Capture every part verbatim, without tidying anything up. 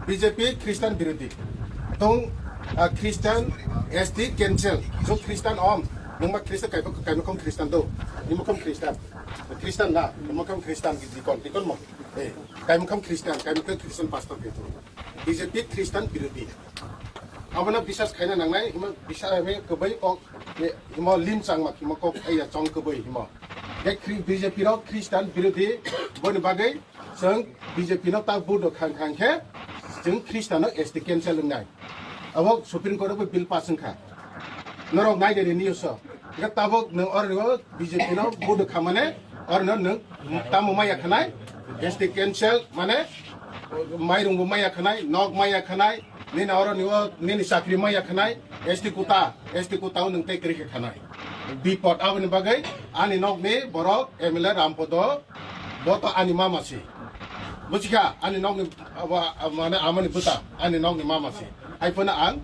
B J P Christian birodi. Tong, ah, Christian S T cancel. So Christian om. Nungma Christian kaiba, kaimakham Christian do. Imakham Christian. Christian na, imakham Christian ki dikon, dikon mo. Eh, kaimakham Christian, kaimakham Christian pastor gitu. B J P Christian birodi. Abona bisas khaina nangnai, ima bisas ame kebai kok, eh, imo lim changma, imo kok, eh, ya chong kebai imo. Khe Khri-, B J P rok Christian birodi, boni bagwi chwng B J P no ta vote rok khang khang khe, chwng Christian no S T cancel wngnai. Abo Supreme Court o bo bill pass wngkha. Norok nai de news o. Khe tabuk nwng oro B J P no vote khamane, oro no nwng tamo maya khanai, S T cancel mane, mairung bo maya khanai, nok maya khanai, nini oro ni o, nini chakri maya khanai, S T kuta, S T kuta o nwng tei kwrwi khe khanai. Bipot aboni bagwi ani nok ni borok M L A Rampodo, bo to ani mama si. Buchikha, ani nok ni, abo, mane amani buta, ani nok ni mama si. Hai phano ang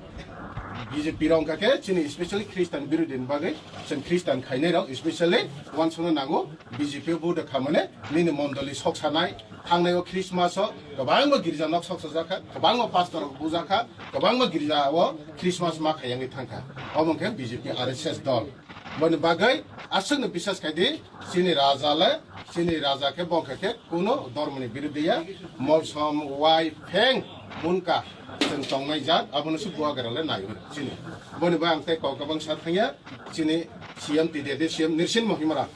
B J P rok wngkha khe chini specially Christian birodi ni bagwi, chwng Christian khainai rok specially wansukna nango. B J P o vote khamane nini mondoli sok sanai, thangnai o Christmas o kwbangma girja nok sok sajakha, kwbangma pastor rok bujakha, kwbangma girja o Christmas ma khayangwi thangkha. Omo khe B J P R S S dol. Boni bagwi aswkno bisas khaidi, chini raja le, chini raja khe bongkha khe kuno dormoni birodi ya, molsom wai pheng munka chwng tongnai jat, abono se buagra le nai chini. Boni bagwi ang tei kok kwbang sa thangya, chini C M T D D C M Nirsin Mohimara.